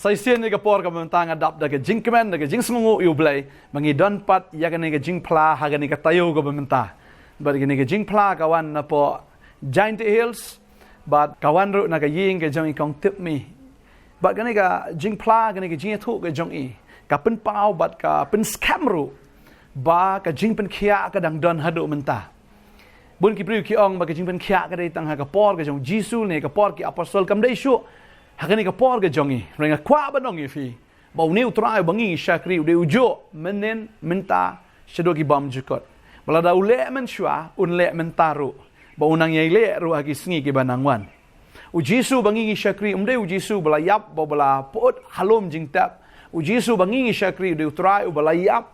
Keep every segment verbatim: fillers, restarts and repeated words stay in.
Sa shisien ïa ka por kaba mynta nga dap da ka jingkmen, da ka jingsngewnguh ïa U Blei ba ngi don pat ïa kane ka jingphla ha kane ka taïew kaba mynta. Bad kane ka jingphla ka wan napoh Jaintia Hills, bad ka wan ruh na ka ïing ka jong i Kong Tipmai. Bad kane ka jingphla, kane ka jingïathuh ka jong i, ka pynpaw bad ka pynskhem ruh ba ka jingpynkhiah ka dang don haduh mynta. Bun ki briew ki ong ba ka jingpynkhiah ka dei tang ha ka por ka jong U Jisu ne ka por ki apostol, kam dei shuh. Ha kane ka por ka jong i, hynrei nga kwah ban ong ïa phi ba une U Trai uba ngi shakri u dei ujuh mynhynnin, mynta, shaduh ki bymjukut. Ba lada u leh mynshuwa, un leh mynta ruh, ba u nang ïai leh ruh ha ki sngi kiba nang wan. U Jisu ba ngi ngi shakri um dei U Jisu ba la ïap bad ba la pyut ha lum jingtep. U Jisu ba ngi ngi shakri u dei U Trai uba la ïap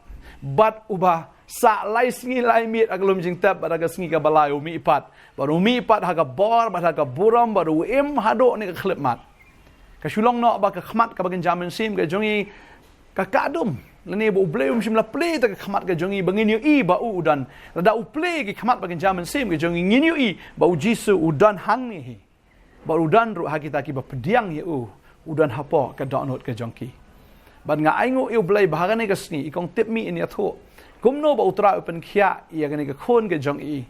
bad uba sah lai sngi lai miet ha ka lum jingtep, bad ha ka sngi kaba lai u mihpat. Bad u mihpat ha ka bor bad ha ka burom, bad u im haduh ne ka khyllipmat. Ka shu long noh ba ka khmat kaba kynja mynsiem ka jong i ka kah dum, lane ba U Blei um shym la plie ïa ka khmat ka jong i ba ngin ïohi ba u u don. Lada u plie ïa ka khmat ba kynja mynsiem ka jong i, ngin ïohi ba U Jisu u don hangne hi. Bad u don ruh ha kita kiba pdiang ïa u, u don hapoh ka dohnud ka jong ki. Bad nga ainguh ïa U Blei ba ha kane ka sngi i Kong Tipmai in ïathuh kumno ba U Trai u pynkhiah ïa kane ka khun ka jong i,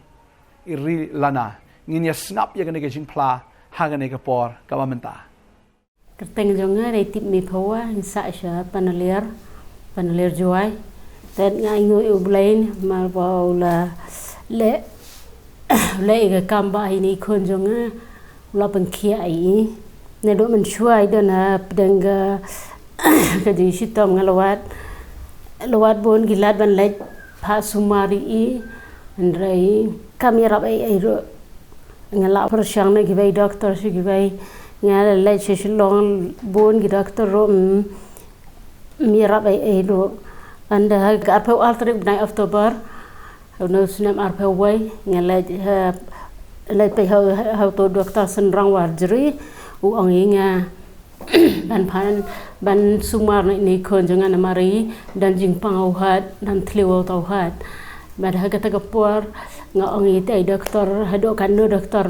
i Ri Lana. Ngin ïa sngap ïa kane ka jingphla ha kane ka por kaba mynta. Kyrteng jong nga dei Tipmai Phawa, nga sah sha Panaliar, Panaliar Jowai. Te nga ainguh ïa U Blei namar ba u la leh, u leh ïa ka kam ba ïa ine i khun jong nga u la pynkhiah ïa i. Naduh mynshuwa i don hapdeng ka, ka jingshitom, nga la wad, la wad bun ki lad ban leit phah sumar ïa i, hynrei kam ïarap ei ei ruh. Nga la pyrshang na kiwei doktor, sha kiwei, nga la leit sha Shillong, bun ki doktor ruh, mm, ym ïarap ei ei ruh. Ynda ha ka arphew ar tarik bnai October, ha une u snem arphew wei, nga leit, eh, leit peit ha, ha uto u doktor Synrang Warjri, u ong ïa nga ban phan, ban sumar na ine i khun jong nga namar i don jingpang ha u hat, don thliew ha uta u hat. Bad ha kata ka por nga ong ïa ita i doktor, haduh katno doktor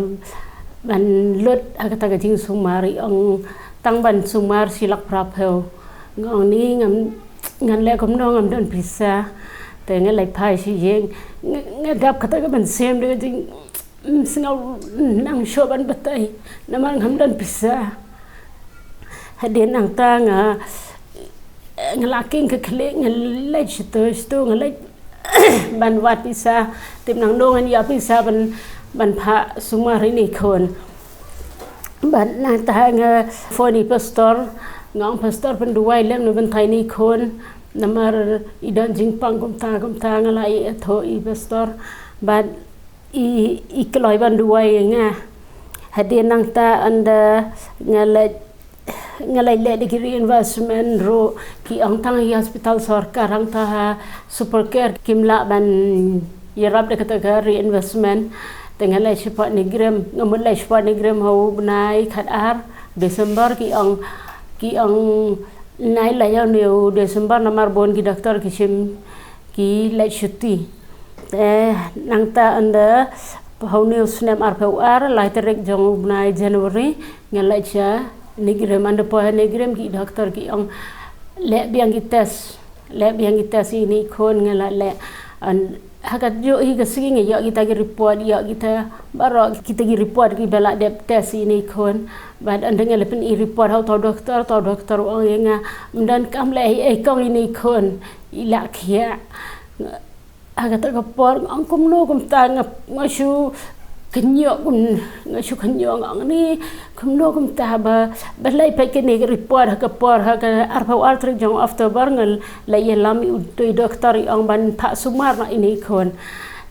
ban lut ha kata ka jingsumar, i ong tang ban sumar shi lak phraphew. Nga ong ni ngam, ngan leh kumno, ngam don pisa. Te nga leit phai sha ïing, nga, nga dap kata ka mynsiem da ka jing, mm, sngew nang shuh ban batai namar ngam don pisa. Hadien nangta nga, nga la king ka khlieh, nga leit shatu shatu, nga leit ban wad pisa, tip nangno ngan ïoh pisa ban, ban phah sumar ine i khun. Bad nangta nga phone ïa i pastor, nga ong, "Pastor, pynduwai lem na bynta ine i khun, namar i don jingpang kumta kumta." Nga la ïathuh ïa i pastor, bad i, i kloi ban duwai ïa nga. Hadien nangta ynda nga leit, nga leit leh da ki reinvestment ruh, ki ong tang ha hospital sorkar hangta ha Super Care kim lah ban ïarap da kata ka reinvestment. Te nga leit shapoh NEIGRIHMS, nga mut leit shapoh NEIGRIHMS ha u bnai khatar December, ki ong, ki ong nai leit ha une u December namar bun ki doktor ki shim, ki leit shuti. Te nangta ynda ha une u snem arphew ar, lai tarik jong u bnai January, nga leit sha NEIGRIHMS. Ynda poi ha NEIGRIHMS ki doktor ki ong leh biang ki test, leh biang ki test ïa ine i khun. Nga la leh, ynda ha kajuh hi ka sngi nga ïoh kita ki report, ïoh kita baroh kita ki report kiba la dep test ïa ine i khun. Bad ynda nga la pyni report ha uta u doktor, uta u doktor u ong ïa nga, "Ym donkam leh ei ei kong, ine i khun i la khiah." Ha kata ka por nga ong kumno kumta, nga, nga shu khynñiuh kum, nga shu khynñiuh, nga ong ni kumno kumta ba, ba leit peit kine ki report ha ka por, ha ka arphew ar tarik jong October nga leit ïalam ïa uto i doktor, i ong ban phah sumar noh ine i khun.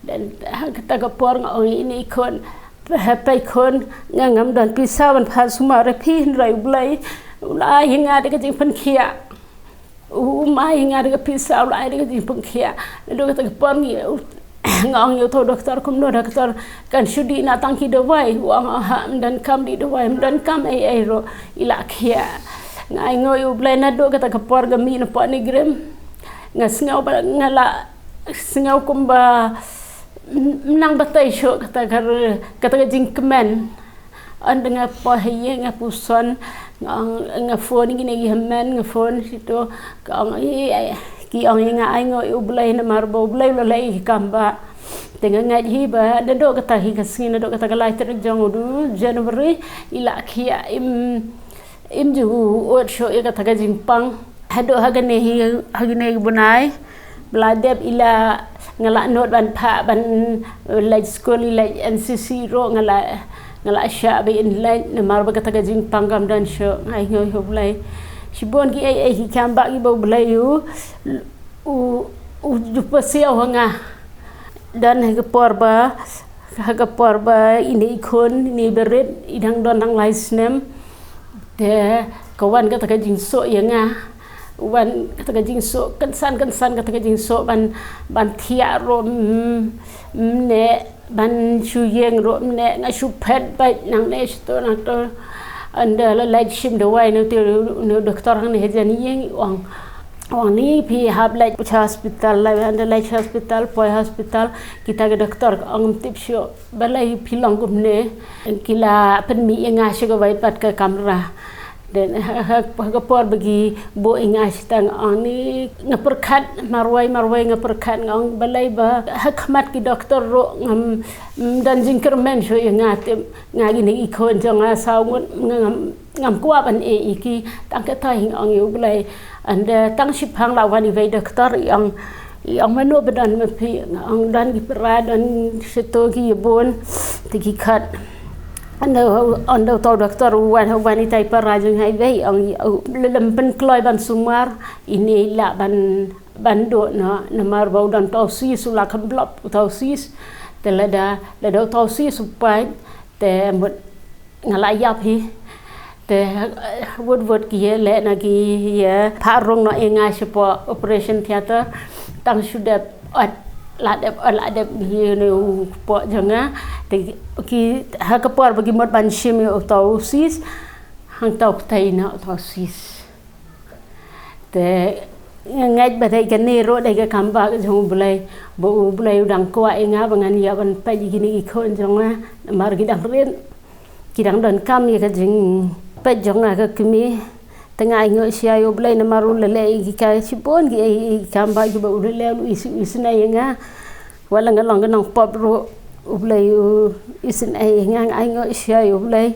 Te ha kata ka por nga ong ine i khun, "Hep peit khun, nga ngam don pisa ban phah sumar ïa phi, hynrei U Blei u la ai ïa nga da ka jingpynkhiah." U, um ai ïa nga da ka pisa, u la ai da ka jingpynkhiah. Naduh kata ka por ngi, nga ong ïa uto u doktor, "Kumno doktor, kan shu dih na tang ki dawai?" U ong, "Aha, ym donkam dih dawai, ym donkam ei ei ruh, i la khiah." Nga ainguh ïa U Blei, naduh kata ka por nga mih napoh NEIGRIHMS. Nga sngew ba nga la sngew kumba ym nang batai shuh kata ka, kata ka jingkmen. Ynda nga poi ha ïing nga puson, Nga ong, nga phone ïa kine ki hynmen, nga phone shito, ka ong, "Ï, ai, ki ong ïa nga ainguh ïa U Blei namar ba U Blei u la leh ïa ki kam ba." Te nga ngeit hi ba naduh kata hi ka sngi, naduh kata ka lai tarik jong u January, i la khia im, im ju ud shuh ïa kata ka jingpang. Haduh ha kane hi, ha kine ki bnai ba la dep i la, nga la nud ban phah ban leit skul, i leit N C C ruh nga la, nga la shah ba in leit namar ba kata ka jingpang kam don shuh. Nga ainguh ïa U Blei. Shibun ki ei ei ki kam ba ki ba U Blei u, u, u ju pasiaw ha nga. Don ha ka por ba, ha ka por ba ine i khun, ine i barit, i dang don tang lai snem. Te ka wan kata ka jingsoh ïa nga. Wan kata ka jingsoh kynsan kynsan, kata ka jingsoh ban, ban thiah ruh, mm, mm, ne ban shu ïeng ruh, mm, ne nga shu phet beit nangne shito nangto. Ynda la leit shim dawai na u te, na u doktor hangne hajan ïing, i ong, ong, "Ni phi hap leit sha hospital." La ynda leit sha hospital, poi hospital, kita ki doktor ka ong, "Ym tip shuh balei phi long kumne." Ki la pynmih ïa nga sha kawei pat ka kamra. Te ha, ha, ha ka por ba ki buh ïa nga shata, nga ong, ni nga pyrkhat marwei marwei, nga pyrkhat, nga ong, "Balei ba ha khmat ki doktor ruh ngam, mm, don jingkyrmen shuh ïa nga, te nga kine ki khun jong nga saw ngut, nga ngam, ngam kwah ban ïeh ïa ki." Tang kata hi nga ong ïa U Blei. Ynda tang shiphang la wan iwei i doktor, i ong, i ong, "Mano ba don ma phi?" Nga ong, "Don ki para, don shito ki ïa bun." Te ki khot. Ynda, ynda uta u doktor u wan, u wan itai i para jong nga iwei, i ong, "Lada ym pynkloi ban sumar, ine i lah ban, ban duh noh, namar ba u don uta u cyst, u la kham blop uta u cyst." Te lada, lada uta u cyst u pait, te mut nga la ïap hi. Te, eh, wut wut ki ïaleh na ki ïa phah rung noh ïa nga shapoh operation theater. Tang shu dep ot, la dep ot, la dep hi ne u kpoh jong nga. Te ki, ha ka por ba ki mut ban shim ïa uta u cyst, hangta u ptei noh uta u cyst. Te nga ngeit ba dei kane ruh dei ka kam ba ka jong U Blei, ba U Blei u dang kwah ïa nga ba ngan ïa ban peit ïa kine ki khun jong nga, namar ki dang rit, ki dang donkam ïa ka jingpeit jong nga ka kmie. Te nga ainguh sha U Blei namar u la leh ïa ki kam shibun, ki, ïa ki kam ba ki ba u la leh, u la isynei ïa nga. Wat la nga long ka nongpop ruh, U Blei u isynei ïa nga, nga ainguh sha U Blei.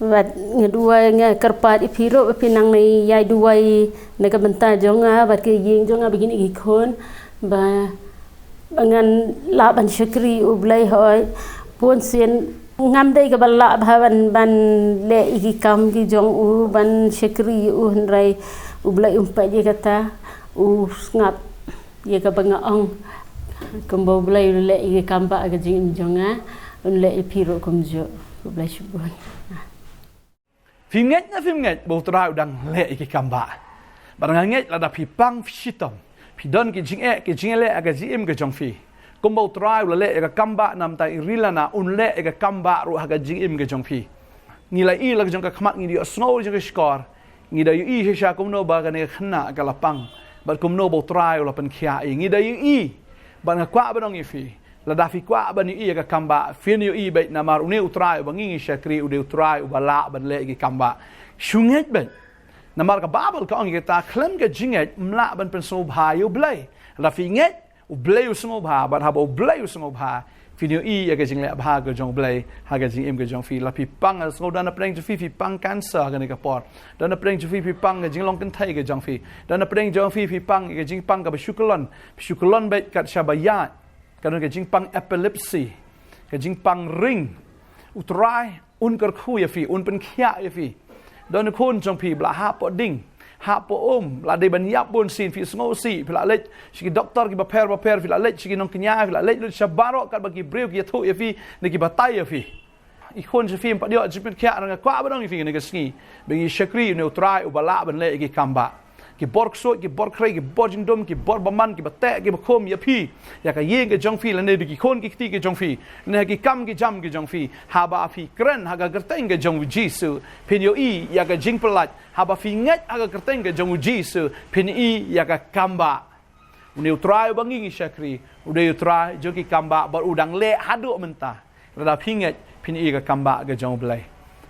Bad nga duwai, nga kyrpad ïa phi ruh ba phin nang ïai duwai na ka bynta jong nga bad ka ïing jong nga bad kine ki khun, ba, ba ngan lah ban shakri U Blei. Hooid, bun sien ngam dei kaba lah bha ban, ban leh ïa ki kam ki jong u, ban shakri ïa u, hynrei U Blei um peit ïa kata, u sngap ïa kaba nga ong. Kumba U Blei u leh ïa ki kam ba ha ka jingim jong nga, un leh ïa phi ruh kumjuh. U Blei shibun. Phi ngeit ne phim ngeit ba U Trai u dang leh ïa ki kam ba? Bad nga ngeit lada phi pang phi shitom, phi don ki jingeh ki jingeh leh ha ka jingim ka jong phi, kumba U Trai u la leh ïa ka kam ba na bynta i Rilana, un leh ïa ka kam ba ruh ha ka jingim ka jong phi. Ngi la ïohi la ka jong ka khmat, ngi la ïohsngew la jong ka shkor, ngi da ïohi shisha kumno ba kane ka khynnah ka la pang bad kumno ba U Trai u la pynkhiah ïa ngi. Ngi da ïohi, bad nga kwah ban ong ïa phi, lada phi kwah ban ïohi ïa ka kam ba, phin ïohi beit, namar une U Trai uba ngi ngi shakri u dei U Trai uba lah ban leh ïa ki kam ba. Shu ngeit beit. Namar ka Baibl ka ong ïa kata, khlem ka jingngeit ym lah ban pynsngewbha ïa U Blei. Lada phi ngeit, U Blei u sngewbha, bad haba U Blei u sngewbha, phin ïohi ïa ka jingleh bha ka jong U Blei ha ka jingim ka jong phi. La phi pang, sngewdon na pdeng jong phi, phi pang cancer ha kane ka por. Don na pdeng jong phi, phi pang ka jinglong kynthei ka jong phi. Don na pdeng jong phi, phi pang ka jingpang kaba shu kyllon, shu kyllon beit kat shaba ïaid. Ka don ka jingpang epilepsy, ka jingpang ring. U Trai un kyrkhu ïa phi, un pynkhiah ïa phi. Don khun jong phi ba la hap poh ding, hap poh um, la dei ban ïap bun sien, phi sngewsih, phi la leit sha ki doktor kiba pher bapher, phi la leit sha ki nongkñia, phi la leit lut sha baroh katba ki briew ki ïathuh ïa phi ne ki batai ïa phi. I khun jong phi ym pat ïoh jingpynkhiah, nga kwah ban ong ïa phi kane ka sngi ba ngi shakri ïa une U Trai uba lah ban leh ïa ki kam ba. Ki bor ksuid, ki bor khrei, ki bor jingdum, ki bor bymman, kiba teh, kiba khum ïa phi, ïa ka ïing ka jong phi, lane da ki khun ki kti ki jong phi, lane ha ki kam ki jam ki jong phi, haba phi kren ha ka kyrteng ka jong U Jisu, phin ïohi ïa ka jingpyllait. Haba phi ngeit ha ka kyrteng ka jong U Jisu, phin ïohi ïa ka kam ba. Une U Trai uba ngi ngi shakri u dei U Trai jong ki kam ba, bad u dang leh haduh mynta. Lada phi ngeit, phin ïohi ïa ka kam ba ka jong U Blei.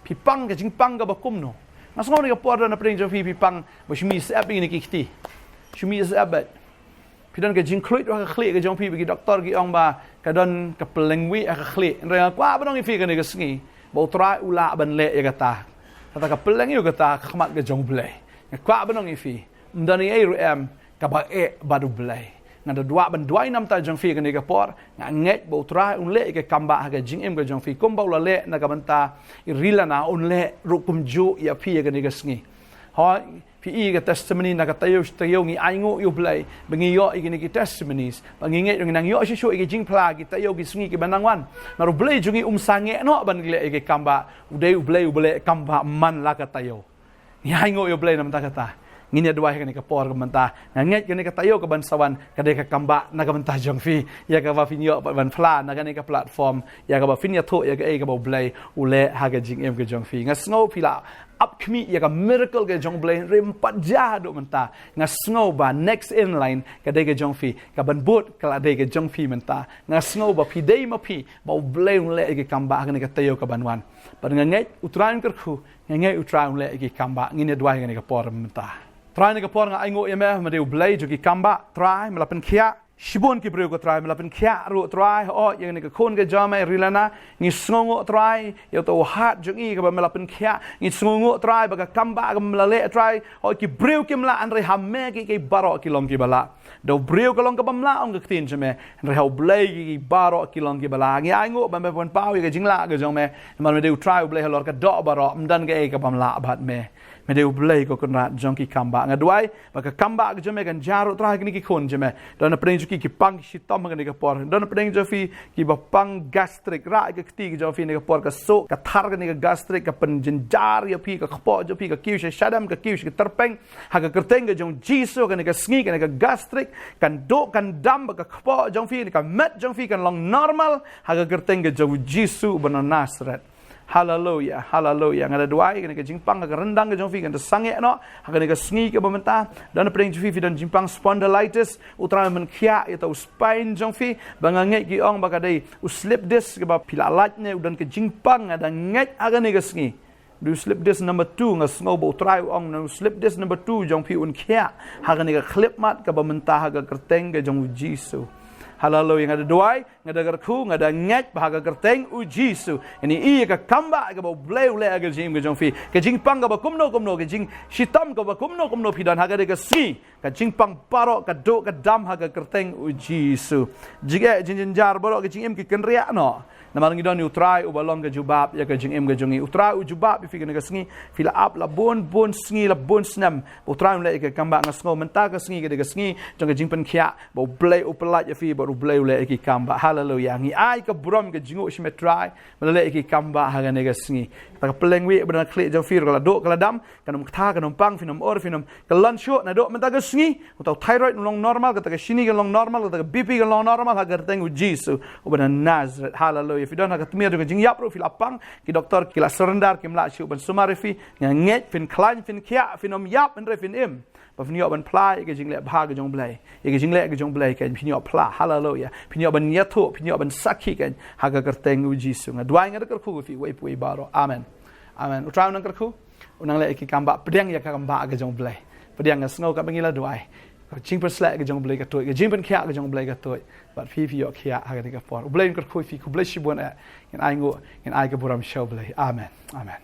Phi pang ka jingpang kaba kumno? Nga sngew ha kane ka por don napdeng jong phi phi pang ba shu mih syep ïa kine ki kti. Shu mih syep bad phi don ka jingkhluit ha ka khlieh ka jong phi, ba ki doktor ki ong ba ka don ka pyllengwih ha ka khlieh. Hynrei nga kwah ban ong ïa phi kane ka sngi ba U Trai u lah ban leh ïa kata. Kata ka pyllengwih kata ha khmat ka jong U Blei. Nga kwah ban ong ïa phi, ym don ei ei ruh em kaba eh bad U Blei. Nga da duwai ban duwai namar jong phi kane ka por. Nga ngeit ba U Trai un leh ïa ka kambah ha ka jingim ka jong phi kumba u la leh na ka bynta i Rilana, un leh ruh kumjuh ïa phi ïa kane ka sngi. Hooid, phi i ka testimony na ka taïew sha taïew, ngi ainguh ïa U Blei ba ngi ïoh ïa kine ki testimonies. Ba ngi ngeit ngi nang ïoh shuh shuh ïa ki jingphla ki taïew ki sngi kiba nang wan. Namar U Blei jong ngi um sangeh noh ban leh ïa ka kambah. U dei U Blei uba leh kambah man la ka taïew. Ngi ainguh ïa U Blei namar kata. Ngin ïa duwai ha kane ka por ka mynta. Nga ngeit kane ka taïew kaban sa wan ka dei ka kambah na ka bynta jong phi, ïa kaba phin ïoh ban phla na kane ka platform, ïa kaba phin ïathuh ïa kaei kaba U Blei u leh ha ka jingim ka jong phi. Nga sngew phi la ap khmih ïa ka miracle ka jong U Blei, hynrei ym pat jia haduh mynta. Nga sngew ba next in line ka dei ka jong phi, kaban bud ka la dei ka jong phi mynta. Nga sngew ba phi dei ma phi ba U Blei un leh ïa ka kambah ha kane ka taïew kaban wan. Bad nga ngeit U Trai un kyrkhu, nga ngeit U Trai un leh ïa ka kambah. Ngin ïa duwai ha kane ka por mynta. Trai, ha kane ka por nga ainguh ïa me, me dei U Blei jong ka kambah. Trai, me la pynkhiah shibun ki briew ko Trai, me la pynkhiah ruh Trai, hooid ïa kane ka khun ka jong me Rilana. Ngi sngewnguh Trai ïa uta u hat jong i kaba me la pynkhiah. Ngi sngewnguh Trai ba ka kambah kaba me la leh Trai, hooid ki briew kim lah, hynrei ha me kiei kiei baroh ki long kiba lah. Da u briew ka long kaba mlah, ong ka ktien jong me, hynrei ha U Blei kiei kiei baroh ki long kiba lah. Ngi ainguh ba me pynpaw ïa ka jinglah ka jong me. Namar me dei U Trai U Blei halor ka doh baroh, ym don kaei kabym lah bad me. Me dei U Blei ko Kynrad jong ki kambah. Nga duwai ba ka kambah ka jong me kan jia ruh Trai ha kine ki khun jong me. Don napdeng jong ki ki pang ki shitom ha kane ka por. Don napdeng jong phi kiba pang gastric, rah ïa ka kti ka jong phi ha kane ka por, ka suk, ka thar kane ka gastric, ka pynjynjar ïa phi, ka kpoh jong phi ka kiew sha shadem, ka kiew sha ka tyrpeng. Ha ka kyrteng ka jong U Jisu, kane ka sngi, kane ka gastric kan duh kan dam, ba ka kpoh jong phi, ka met jong phi kan long normal ha ka kyrteng ka jong U Jisu uba na Nasareth. Haleluya, haleluya. Nga da duwai kane ka jingpang ha ka ryndang ka jong phi kan da sangeh noh ha kane ka sngi kaba mynta. Don napdeng jong phi phi don jingpang spondylitis, U Trai pynkhiah ïa uta u spine jong phi, ba nga ngeit ki ong ba ka dei u slip disc kaba phi la lait ne u don ka jingpang. Nga da ngeit ha kane ka sngi, dei u slip disc number two, nga sngew ba U Trai u ong na u slip disc number two jong phi un khiah ha kane ka khyllipmat kaba mynta ha ka kyrteng ka jong U Jisu. Haleluya. Nga da duwai, nga da kyrkhu, nga da ngeit ba ha ka kyrteng U Jisu, ïa kane ka kambah kaba U Blei u leh ha ka jingim ka jong phi, ka jingpang kaba kumno kumno, ka jingshitom kaba kumno kumno phi don, ha kane ka sngi ka jingpang baroh ka duh ka dam ha ka kyrteng U Jisu. Jingeh jingjynjar baroh ka jingim ki kynriah noh. Namar ngi don ïa U Trai uba long ka jubab ïa ka jingim ka jong ngi. U Trai u jubab ïa phi kane ka sngi. Phi la ap la bun bun sngi, la bun snem ba U Trai um leh ïa ka kambah. Nga sngew mynta ka sngi ka dei ka sngi jong ka jingpynkhiah, ba U Blei u pyllait ïa phi, ba U Blei u leh ïa ka kambah. Haleluya. Ngi ai ka burom, ka jingnguh sha me Trai ba me la leh ïa ka kambah ha kane ka sngi. Kata ka pyllengwih ba na ka khlieh jong phi ruh ka la duh ka la dam. Kan ym ktah, kan ym pang, phin ym ur, phin ym kyllon shuh naduh mynta ka sngi. Uta u thyroid un long normal, kata ka shini kan long normal, kata ka B P kan long normal ha ka kyrteng U Jisu uba na Nasareth. Haleluya. Phi don ha ka tmier jong ka jingïap ruh, phi la pang, ki doktor ki la surrender, kim lah shuh ban sumar ïa phi. Nga ngeit phin khlaiñ, phin khiah, phin ym ïap, hynrei phin im, ba phin ïoh ban phla ïa ka jingleh bha ka jong U Blei. Ïa ka jingleh ka jong U Blei kan phin ïoh phla. Haleluya. Phin ïoh ban ïathuh, phin ïoh ban sakhi kan ha ka kyrteng U Jisu. Nga duwai, nga da kyrkhu ïa phi uwei pa uwei baroh. Amen. Amen. U Trai un nang kyrkhu, un nang leh ïa ka kambah. Pdiang ïa ka kambah ka jong U Blei. Pdiang. Nga sngew katba ngi la duwai, ka jingpynshlur ka jong U Blei ka tuid, ka jingpynkhiah ka jong U Blei ka tuid bad phi, phi ïoh khiah ha kane ka por. U Blei un kyrkhu ïa phi. Khublei shibun eh. Ngin ainguh, ngin ai ka burom sha U Blei. Amen. Amen.